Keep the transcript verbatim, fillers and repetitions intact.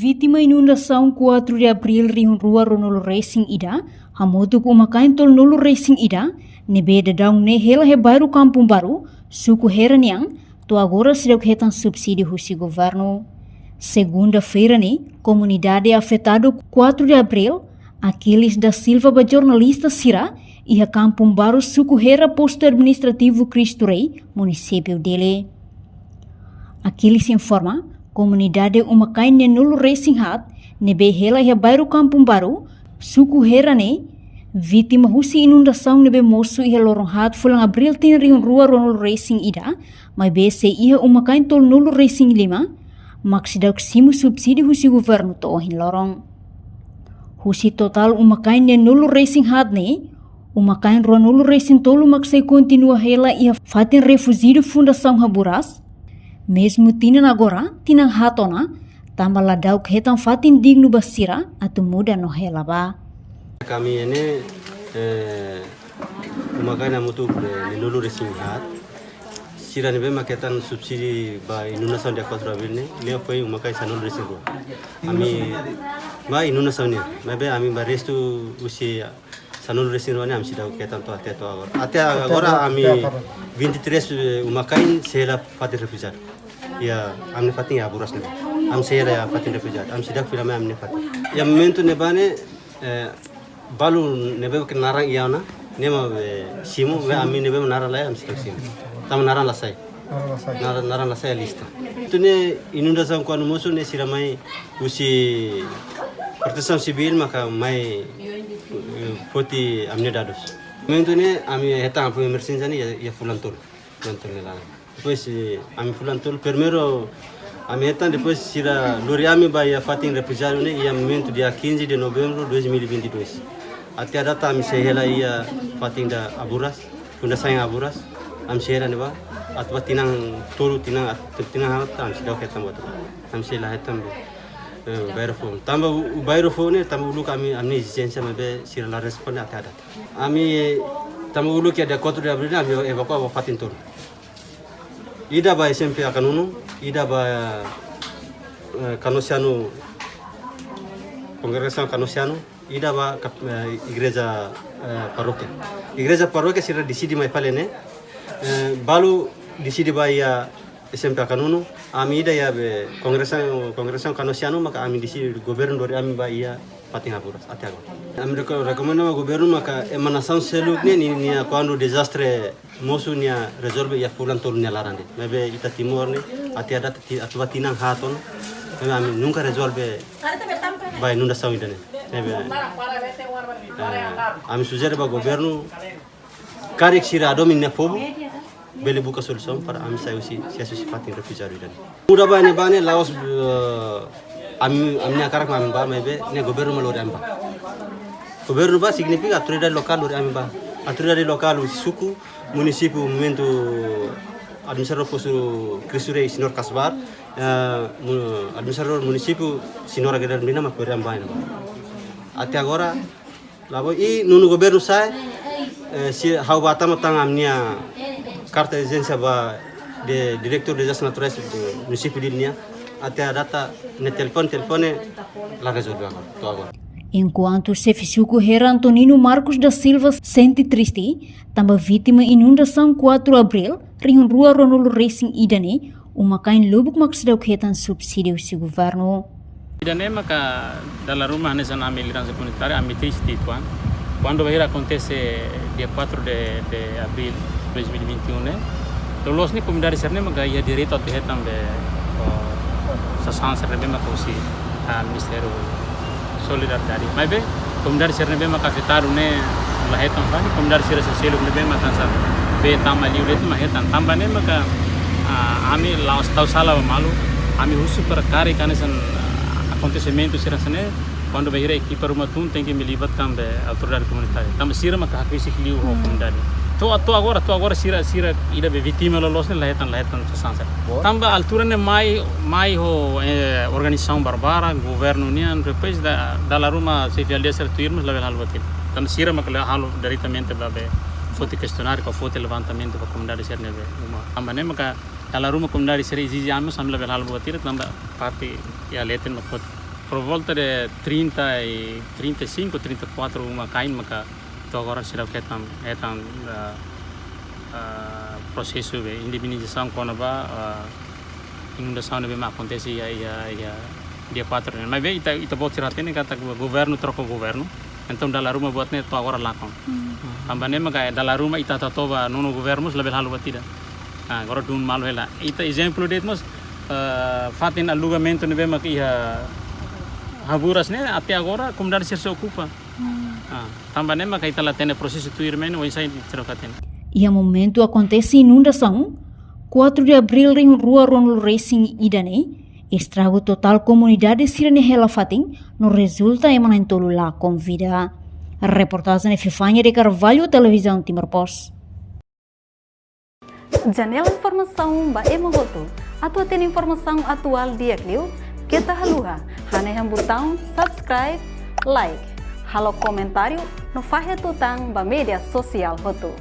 Vítima inundasaun quatro de abril rihun rua ruanulu resin ida, hamutuk uma-kain tolunulu resin ida, ne'ebé daudaun ne'e hela iha bairru Kampung Baru, suku Hera nian, to'o agora seidauk hetan subsídiu husi governu. Segunda-feira ne'e, komunidade afetadu quatro de abril, Aquiles da Silva ba jornalista sira, iha Kampung Baru, suku Hera, postu administrativu Cristo Rei, munisípiu Dili. Aquiles informa, komunidade uma-kain neenulu resin haat, ne'ebé hela iha bairru Kampung Baru, suku Hera ne'e, vítima husi inundasaun ne'ebé mosu iha loron haat fulan abril tinan rihun rua ruanulu resin ida, maibé sei iha uma-kain tolunulu resin lima, mak seidauk simu subsídiu husi governu to'o ohin loron. Husi totál uma-kain neenulu resin haat ne'e, uma-kain ruanulu resin tolu mak sei kontinua hela iha fatin refujiadu Fundasaun Haburas. Mezmu tinan agora, tinan haat ona, tanba ladauk hetan fatin dignu ba sira atu muda no hela ba. Ami ne'e, eh, uma-kain hamutuk, eh, neenulu resin haat. Sira ne'ebé mak hetan subsídiu ba inundasaun dia quatro de abril ne'e, ne'e foin uma-kain sanulu resin rua. Ami ba inundasaun nian, maibé ami ba restu husi sanulu resin rua ne'e ami seidauk hetan to'o até to'o agora. Até agora ami vinte e três, eh, uma-kain sei hela fatin refujiadu. Ya, ami-nia fatin iha Haburas ne'e. Ami sei hela iha fatin refujiadu. Ami seidauk fila mai ami-nia fatin. Iha momentu ne'ebá ne'e, eh, balu ne'ebé ke naran iha ona, ne'e mak, eh, simu, maibé ami ne'ebé naran laiha, ami seidauk simu. Tanba naran la sai. Naran la sai. Naran, naran la sai iha lista. Entaun ne'e inundasaun kuandu mosu ne'e sira mai husi Protesaun Sivíl maka mai, eh, foti ami-nia dadus. Momentu ne'e ami hetan apoiu emerjénsia ne'e iha, iha fulan tolu. Fulan tolu ne'e laran. Depois, eh, ami fulan tolu, primeiru ami hetan, depois sira lori ami ba iha fatin refujiadu ne'e iha momentu dia quinze de novembro dois mil e vinte e dois. Até à data ami sei hela iha fatin ida Haburas, Fundasaun Haburas, ami sei hela ne'ebá, atu ba tinan tolu, tinan, atu tinan haat, ami seidauk hetan buat. Ami sei la hetan be, eh, bairru foun. Tanba o, o bairru foun ne'e, tanba uluk ami, ami-nia ezijénsia maibé sira la responde até à data. Ami, tanba uluk iha dia quatro de abril ne'e ami evakua ba fatin tolu. Ida ba S M P Akanunu, ida ba, eh, Kanosianu, kongregasaun Kanosianu, ida ba kap-, eh, igreja, eh, parókia. Igreja parókia sira deside mai fali ne'e, eh, balu deside ba iha S M P Akanunu, ami ida iha be kongregasaun, kongregasaun Kanosianu, maka ami deside governu lori ami ba iha fatin Haburas, até agora. Ami reko-, rekomenda ba governu maka ema nasaun seluk ne'e, nia, nia kuandu dezastre mosu nia rezolve iha fulan tolu nia laran de'it. Maibé ita Timor ne'e, até à data ti-, atu ba tinan haat ona, maibé ami nunka rezolve ba inundasaun ida-ne'e. Maibé, eh, ami sujere ba governu, karik sira hadomi nia povu, bele buka solusaun para ami sai husi, sai husi fatin refujiadu ida-ne'e. Muda ba ne'ebá ne'e la'ós, eh, ami, ami-nia hakarak mak ami ba, maibé ne'e governu mak lori ami ba. Governu ba signifika autoridade lokál lori ami ba. Autoridade lokál husi suku, munisípiu, momentu administradór postu Cristo Rei, señór Kasbar, eh, mu-, administradór munisípiu, señora Guilhermina, mak lori ami ba ne'ebá. Até agora, la bá, i nonu governu sa'e, eh, sei ha'u ba tama tan ami-nia karta ezijénsia ba diretór dezastres naturais munisípiu Dili nian, até à data ne'e telefone, telefone la rezolve agora, to'o agora. Enkuantu xefe suku Hera Antonino Marcos da Silva sente triste, tanba vítima inundasaun quatro abril, rihun rua ruanulu resin ida ne'e, uma-kain lubuk mak seidauk hetan subsídiu husi governu. Ida-ne'e maka dala ruma hanesan ami lideransa komunitária, ami triste uitoan. Kuandu bainhira akontese dia quatro de, de abril dois mil e vinte e um ne'e, loloos ne'e komunidade sira-ne'e maka iha direitu atu hetan be, o, sasán sira ne'ebé maka husi, ah, Ministériu Solidariedade. Maibé, komunidade sira ne'ebé maka afetadu ne'e la hetan fali, komunidade sira seluk ne'ebé maka hanesan bee tama liu de'it mak hetan. Tanba ne'e maka, ah, ami la'ós tau sala ba malu, ami husu para karik hanesan, ah, akontesimentu sira hanesan ne'e, kuandu bainhira ekipa ruma tun tenke mai libatkan be autoridade komunitária. Tanba sira maka hakbesik liu ho, hmm, komunidade. To'o, to'o agora, to'o agora sira, sira ida be vítima loloos ne'e la hetan, la hetan sasán sira. Boa. Tanba altura ne'e mai, mai ho, eh, organizasaun barbarak, governu nian, depois da, dala ruma xefe aldeia sira tuir, mas labele halo buat ida. Tanba sira maka la halo diretamente ba be foti kestionáriu, ka foti levantamentu ba komunidade sira ne'ebé uma. Tanba ne'e maka dala ruma komunidade sira ezije ami, mas ami labele halo buat ida, tanba parte iha leten mak foti. Por volta de trinta e, trinta e cinco, trinta e quatro uma-kain maka to'o agora seidauk hetan, hetan, ah, ah, prosesu be indemnizasaun kona-ba, ah, inundasaun ne'ebé mak akontese iha, iha, iha dia quatro ne'e. Maibé ita, ita-boot sira hatene katak governu troka governu. Entaun dala ruma buat ne'e to'o agora lakon. Hmm. Tanba ne'e maka dala ruma ita hato'o ba nono governu mós labele halo buat ida. Ah, agora dun malu hela. Ita ezemplu de'it mós, eh, fatin alugamentu ne'ebé mak iha Haburas ne'e até agora komunidade sira sei okupa. Hmm. Ah, tanba ne'e maka ita la hatene prosesu tuirmai ne'e oinsá, ita troka hatene. Iha momentu akontese inundasaun, quatro de abril rihun rua ruanulu resin ida ne'e, estragu totál komunidade sira-nia hela fatin no rezulta ema na'in-tolu lakon vida. Reportajen Epifania de Carvalho, Televizaun Timor Post. Janela informasaun ba ema hotu. Atu hatene informasaun atuál di'ak liu, keta haluha hanehan butaun subscribe, like, halo komentáriu no fahe tutan ba média sosiál hotu.